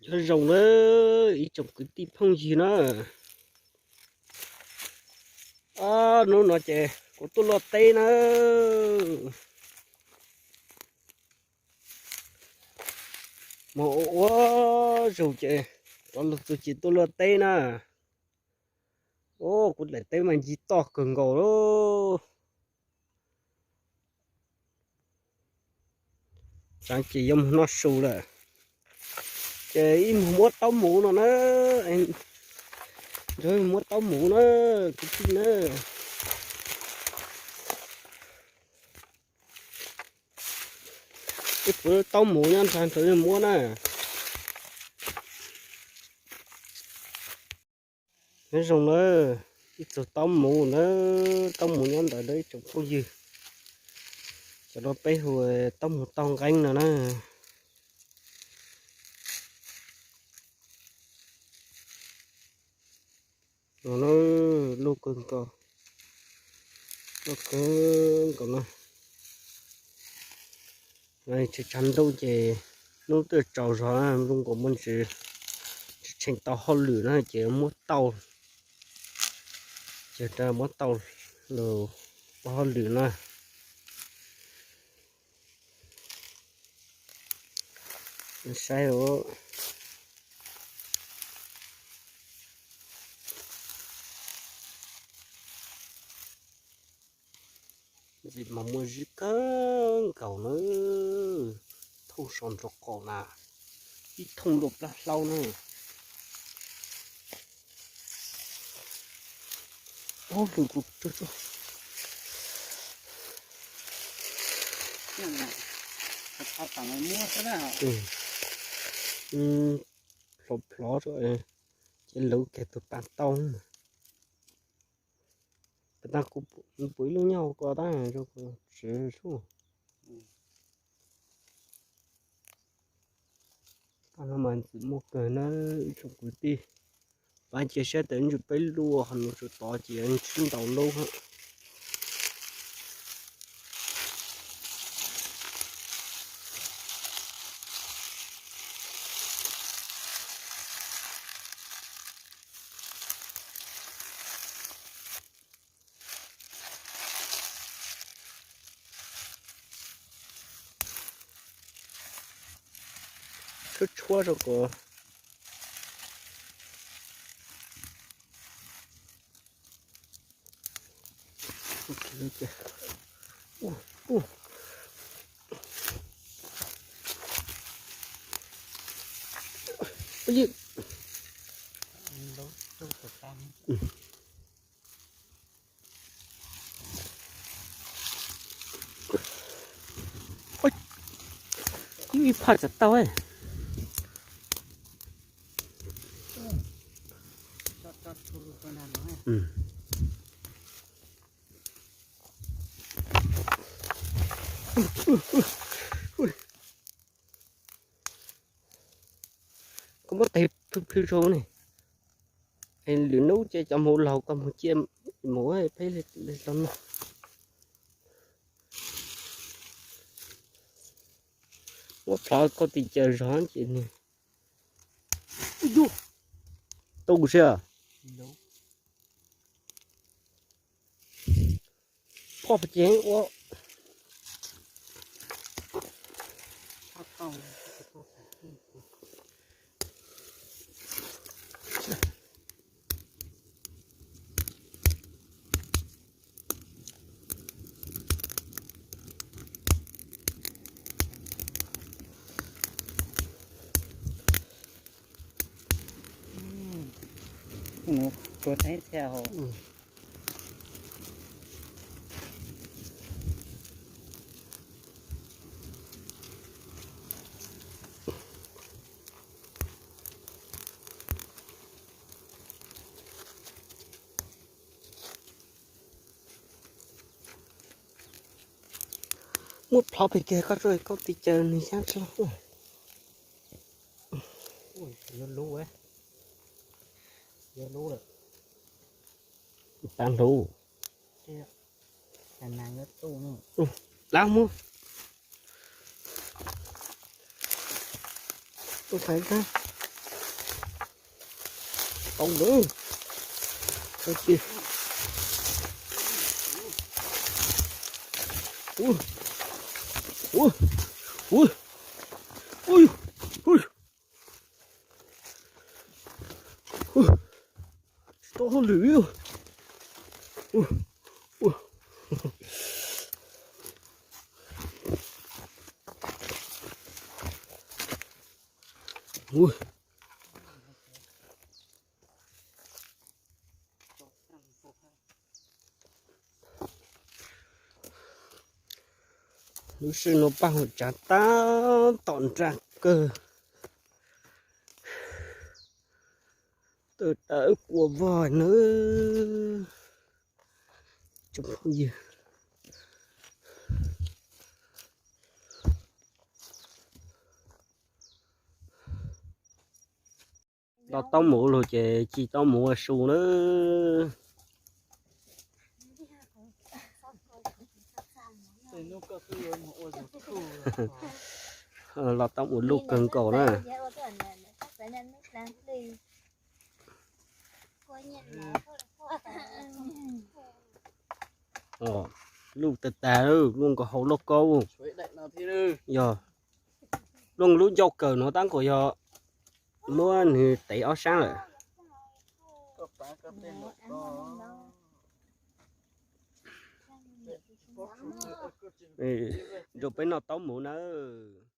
Nyob zoo na ib tsoom kwv tij phooj ywg na. Hnub no ces kuv tuaj luaj teb na. Mus ua ua zaus ces rov lug txug ces tuaj luaj teb na. Kuv daim teb mas ncig toj kawg nkaus li. Tsaav ces yuav mus noj su lawm. Ces ib mus muab taub muv no na. Ntsuag muab taub muv na, kwv tij na. Ib tug taub muv nyob nrad, ntsuag muab na. Nyob zoo na, ib tug taub muv na, taub muv nyob ntawd ib tsoom phooj ywg. Cov no peb hu taub muv tauj nqeeb no na. Loj kawg nkaus, loj kawg nkaus na. Tsaus ntuj ces hnub twb tsaus zog, zoo nkaus muaj ntsis tseem tau hauj lwm na ces muab tauj, ces muab tauj los ua hauj lwm na. Saib, ntxim mas muaj zib kawg nkaus na, thooj so nraum qaum na, ib thooj dua plab hlaub na. Ob, lwm tus tsuag tsuag. Plhov plhov ces lawv keg tus pas tau. Pas tau kuv pum ib lub nyob hauv ko tab zoo tsev sub. Tau no mas ntxim muaj kawg na ib tsoom kwv tij. Pab cia siab tias ib ntsis peb luaj hauv no tsuas tod ces sib ntaus lub. Tshuab tshuab rau kom Ib phaj tsam tau. Koj muab tes plhw plhw rau ne. Lwm hnub ces cov mus laug koj mus ciaj mus peb los no. Muab plhov koj tis caws zog ces nws tu siab. Phoj pas ces ua. Tua teb thiab hauv. Muab plhov pem kiag koj, koj tis caws nws xyab tso. Yuav lub, yuav lub lawm. Tag lub. Plab mus. Tus qaiv kab. Tau lawm. Tau ces. Ua, ua, ua, ua, ua. Tsis tau hauj lwm li. Ua, ua, ua. Lub sij no paj huam tsav tab tom nra kawg. Tawm tawm kua vog na. Tsoom phooj ywg, los tau mus lug ces tsis tau mus ua su na. Los tau mus luj kawg nkaus na. Luj tag tag, luaj nkaus hauv lauj kaub. Yog, luaj lub ncauj kawg no tab nkaus yog muab nws tev ob sab lawm. Nrog peb noj taub mus nawb.